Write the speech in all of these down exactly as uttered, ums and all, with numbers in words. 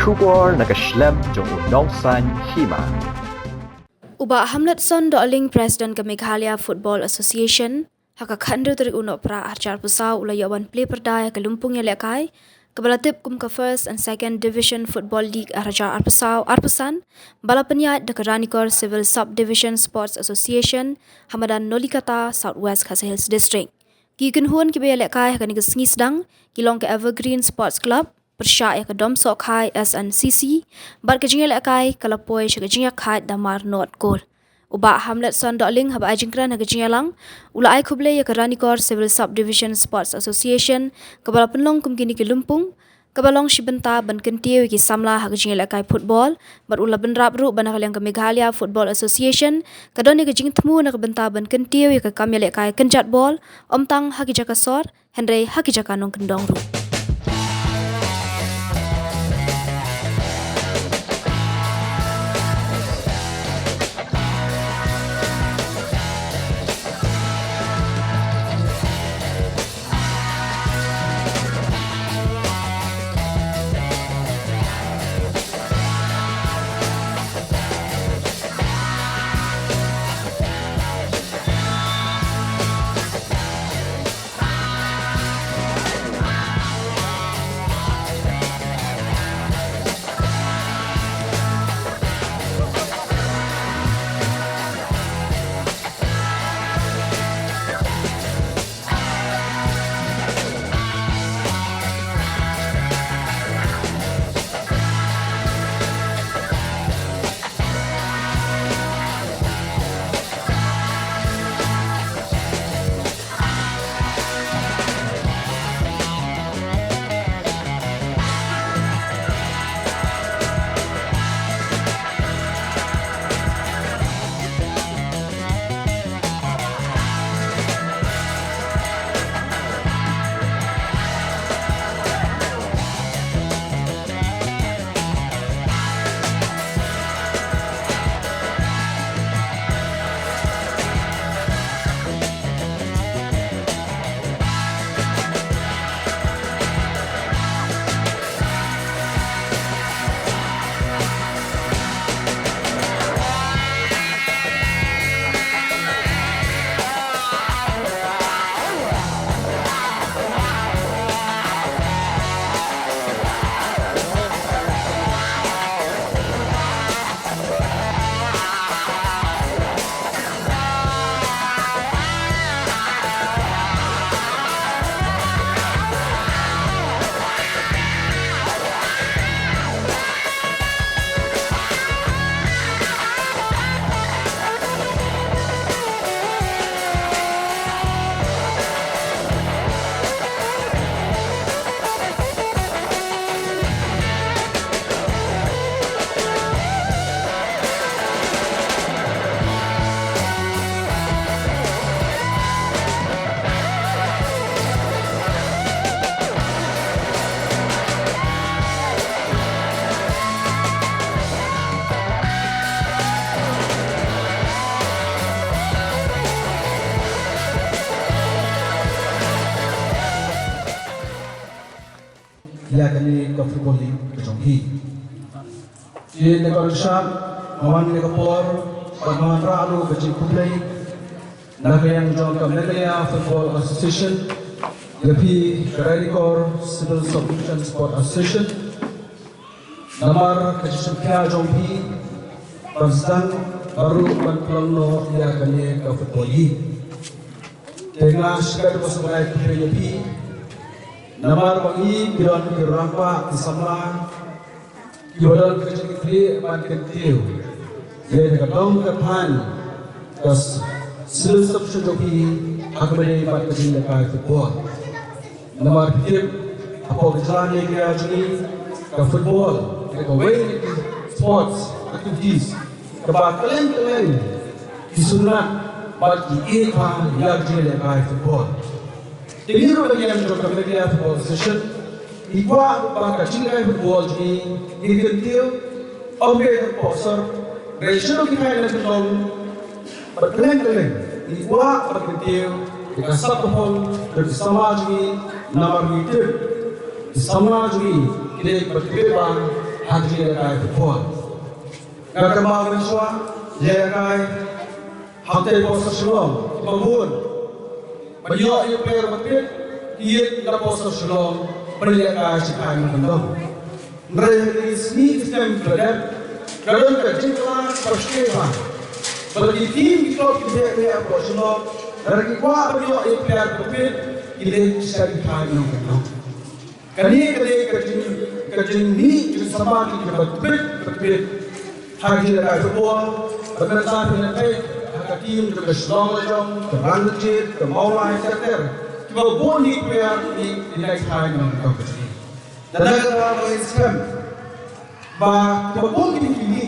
Khubor na ka shlem jong u Nongsaiñ Hima. U Bah Hamletson Dohling, President ka Meghalaya Football Association, ha ka khathynriew tarik u Nohprah arhajar arphew saw u la ïoh ban plie pyrda ïa ka lympung ïalehkai kaba la tip kum ka First and Second Division Football League arhajar arphew saw arphew san, ba la pynïaid da ka Ranikor Civil Subdivision Sports Association ha madan Nolikata, South West Khasi Hills District. Ki kynhun kiba ïalehkai ha kane ka sngi sdang ki long ka Evergreen Sports Club, pyrshah ïa ka Domsohkhai S N C C, bad ka jingïalehkai ka la poi sha ka jingïakhaid da mar nod kol. U Bah Hamletson Dohling, haba ai jingkren ha ka jingïalang, u la ai khublei ïa ka Ranikor Civil Subdivision Sports Association, kaba la pynlong kum kine ki lympung, kaba long shi bynta ban kyntiew ïa ki samla ha ka jingïalehkai football, bad u la bynrap ruh ba na ka liang ka Meghalaya Football Association ka don ïa ka jingthmu na ka bynta ban kyntiew ïa ka kam ïalehkai kynjat bol, ym tang ha ki jaka sor, hynrei ha ki jaka nongkyndong ruh. Ïa kane ka football league ka jong phi. Te na ka ruh sha, nga wan na ka por, bad nga wanrah ruh ka jingkhublei na ka liang jong ka Meghalaya Football Association, ïa phi ka Ranikor Civil Subdivision Sport Association, namar ka jingshimkhia jong phi ban sdang bad ruh ban pynlong noh ïa kane ka football league. Te nga shim ka dei ba sngewbha ïa phi. Namar ba ngi ki don ki rangbah ki samla kiba don ka jingkitkhlieh ban kyntiew ïa ka dong ka thaiñ ka s-, Civil Subdivision jong phi ha kaba ïadei bad ka jingïalehkai football. Namar phi tip, hapoh ka jylla Meghalaya jong ngi, ka football ka dei kawei na ki sports activities kaba kylleng kylleng ki sngewtynnat bad ki ïeit bha ïa ka jingïalehkai football. Te ngi ruh na ka liang jong ka Meghalaya Football Association ngi kwah ba ka jingïalehkai football jong ngi, ngi kyntiew, ym dei tang hapoh sor, hynrei shaduh ki thaiñ na kyndong, bad kylleng kylleng ngi kwah ban kyntiew ïa ka sap ka phong jong ki samla jong ngi, namar ngi tip ki samla jong ngi ki dei bad ki paidbah ha ka jingïalehkai football. Nga kynmaw mynshuwa ïalehkai hangtei Portsdown Shillong kiba bun. Ban ïoh ïa ki player ba fit ki ïeit na Portsdown Shillong ban ïalehkai sha ki thaiñ nongkyndong. Hynrei ha kine ki sngi ki snem kiba la dep ka don ka jingkylla kaba shai bha ba ki team ki club ki beh beh ha Portsdown Shillong lada ki kwah ban ïoh ïa ki player ba fit ki leit sha ki thaiñ nongkyndong. Kane ka dei ka jing, ka jingmih jingsaphriang kaba tbit, ba tbit ha ka jingïalehkai football. Bad mynta phi la peit ha ka team jong ka Shillong Lajong, ka Rangoon, ka Mawlai, ter ter, kiba bun hi ki player ki, ki dei thaiñ nongkyndong. Te da kaba ngin skhem ba kiba bun ki, ki,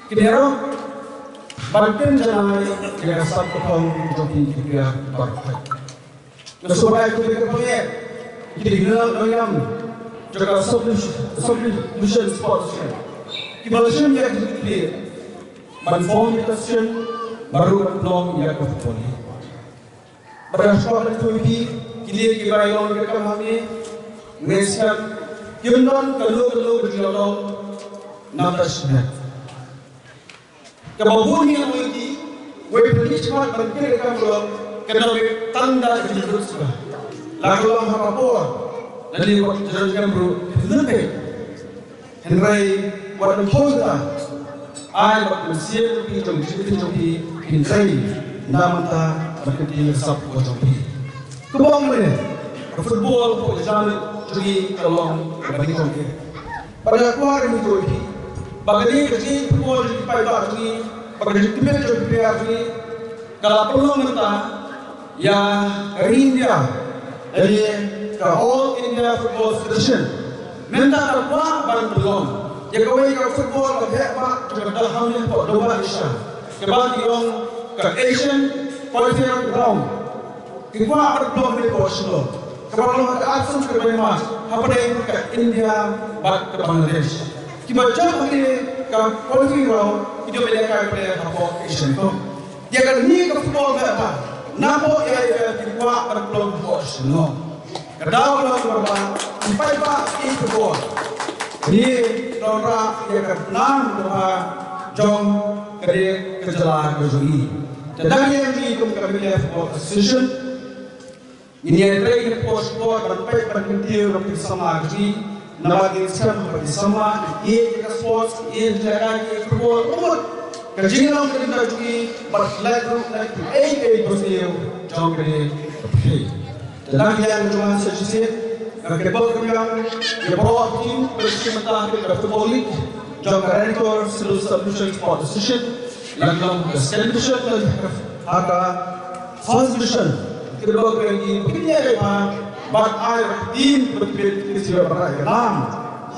ki ïaroh ban pynjanai ïa ka sap ka phong jong ki, ki player baroh. Nga sngewbha ïa ki, ki, ki, ki dei nongïalam jong ka Sub, Sub Division Sports Association kiba la shim ïa ki, ki, ban form ïa ka association bad ruh ban pynlong ïa ka football league. Bad nga sngewbha ban ïathuh ïa phi, kine kiba ïalong ïa ka kam hangne, nga sngew kim don kano kano ka jinglong namar shimet. Kaba bun hi ngi, wei pynlong shakhmat ban kit ka kam, ka dei tang da ka jingkyrkhu shuh. La ka long ha ka por lane wat jrong jam ruh lynte. Hynrei wat nym poi ta, ai ba ka mynsiem jong phi, jong ka jingkyrkhu jong phi, phin trei na bynta ban kyntiew ïa ka sap ka jong phi. Kaba ong mynne, ka football hapoh ka jylla jong ngi ka long kaba nyngkong eh. Bad nga kwah ban ïathuh ïa phi ba kane ka jingpynbor jong ki paidbah jong ngi, ba ka jingtbit jong ki player jong ngi, ka la pynlong mynta ïa ka India, ïa ka All India Football Federation. Mynta ka kwah ban pynlong ïa kawei ka football kaba heh bha jong ka dal hamle hapoh Dongba Asia, kaba ki ong ka Asian Qualifying Round. Ki kwah ban pynlong ha Portsdown, kaba long ha ka arphew san tarik March hapdeng ka India bad ka Bangladesh. Kiba jop ha kane ka qualifying round ki dei ban ïalehkai hapoh Asian Cup. Ïa kane ka football ba napoh ïa, ïa ki kwah ban pynlong ha Portsdown. Ka daw ka long kaba ki paidbah ki football. Ngi don rah ïa ka nam kaba jong ka dei ka jylla ka jong ngi. Te dang ïa ngi kum ka Meghalaya Football Association, ngin ïa trei ka por por ban peit ban kyntiew ïa ki samla ki, namar ngi skhem ba ki samla ki ïeit ïa ka sports, ki ïeit ïa ka football, ka jinglong ka dei ka jong ngi, bad leh ruh na ki ei ei ba sniew jong ka dei ka pyrthei. Te dang ïa jong nga sa shisien, nga kyrpad ïa ka team ba shim mynta ha ka football league jong ka Ranikor Civil Sub Division Sports Association, la ka long ka second division, la ka ha ka First Division, ki dei ba ki, ki, ki ïa ba, bad ai ba ki team ba ki, ki, ki shu ba ka nam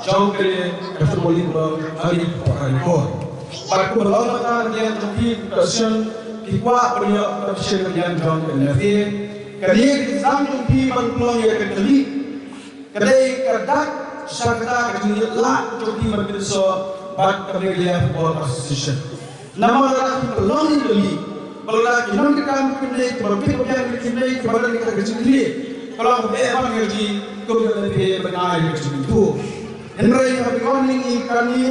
jong ka, ka football league ba ha ri Ranikor. Bad kumba long mynta, ïa jong ki ka session, ki kwah ban ïoh ka session ïa jong ka N F A. Ka dei ka jingïaseng jong ki ban pynlong ïa ka league. Ka dei ka dak sha kata ka jingïalah jong ki ban pynsoh bad ka Meghalaya Football Association. Namar lada ki pynlong ïa ka league, ba lada ki nongtrei kam kim leit, kiba bit ba biang kim leit, kiba don kata ka jingkylli, ka long kaba eh ban ïa ki kum ka N F A ban ai ïa ka jingkyntu. Hynrei ha kane ngi kane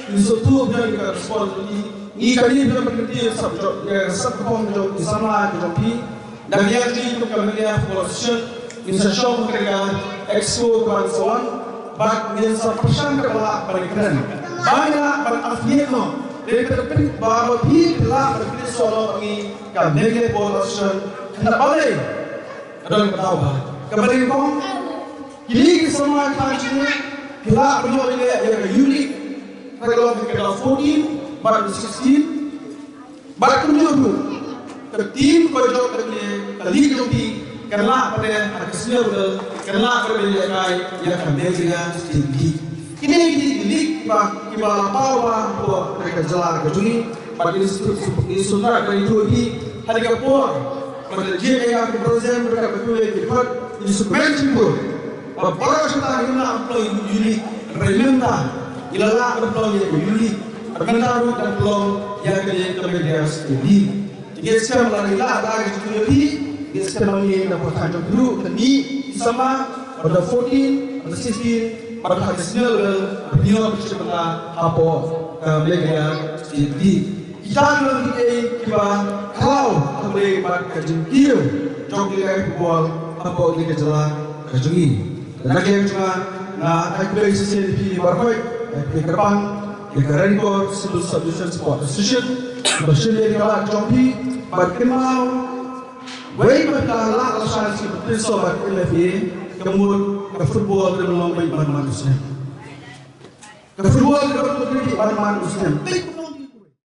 ngi sngewthuh biang ïa ka responsibility, ngi kane biang ban kyntiew sap jong, ïa ka sap ka phong jong ki samla ka jong phi. Dang ïa ki kum ka Meghalaya Football Association, ngin sa shong ha ka Expo kaba sa wan, bad ngin sa pyrshang kaba lah ban kren. Ba ngin lah ban affiliate noh. Dei ka pyn ba ba phi lah ban affiliate noh ngi ka Meghalaya Football Association. Khnang balei? Ka don ka daw ba kaba nyngkong, kine ki samla ki thaiñ jong ngi ki lah ban ïoh ïa ka U League. Ka long ka fourteen bad sixteen. Bad kumjuh ruh ka team ba jop ha ka league jong ki kan lah ban ïa ka senior level, kan lah ban ïalehkai ïa ka Meghalaya State League. Kine ki league ba kiba la paw ba ha ka jylla ka jong ngi. Bad ngi sngewthuh, ngi sngewthuh ba ïa ki ha ka por ba la jied ïa ka president ba ka, ba ka, ngi sngewthuh ba baroh shi katta ngim lah ban pynlong ïa ka U League. Hynrei mynta ngi la lah ban pynlong ïa ka U League. Bad mynta ruh ngi dang pynlong ïa ka, ïa ka Meghalaya State League. Te ngi skhem lada ngi lah da ka jingkyrkhu jong phi, ngi skhem ba ngi na ka por jong phi ruh, te ngi ki samla, under fourteen, under sixteen, bad ha ka senior level, bad ngi ïoh ka jingpynbna hapoh ka Meghalaya State League. Kita ki long kiei kiba khlaw ha ka bynta bad ka jingkiew jong ki lehkai football hapoh kane ka jylla ka jong ngi. Te na ka liang jong nga, nga ai khublei shisien ïa phi baroh, ïa phi kyrpang ïa ka Ranikor Civil Sub Division Sport Association ba shim ïa ka lad jong phi bad kynmaw, wei ba ka lad la shai sha ka Prince Albert M F A, ka mut ka football ka long beit man man u snem. Ka football ka long beit man man u snem.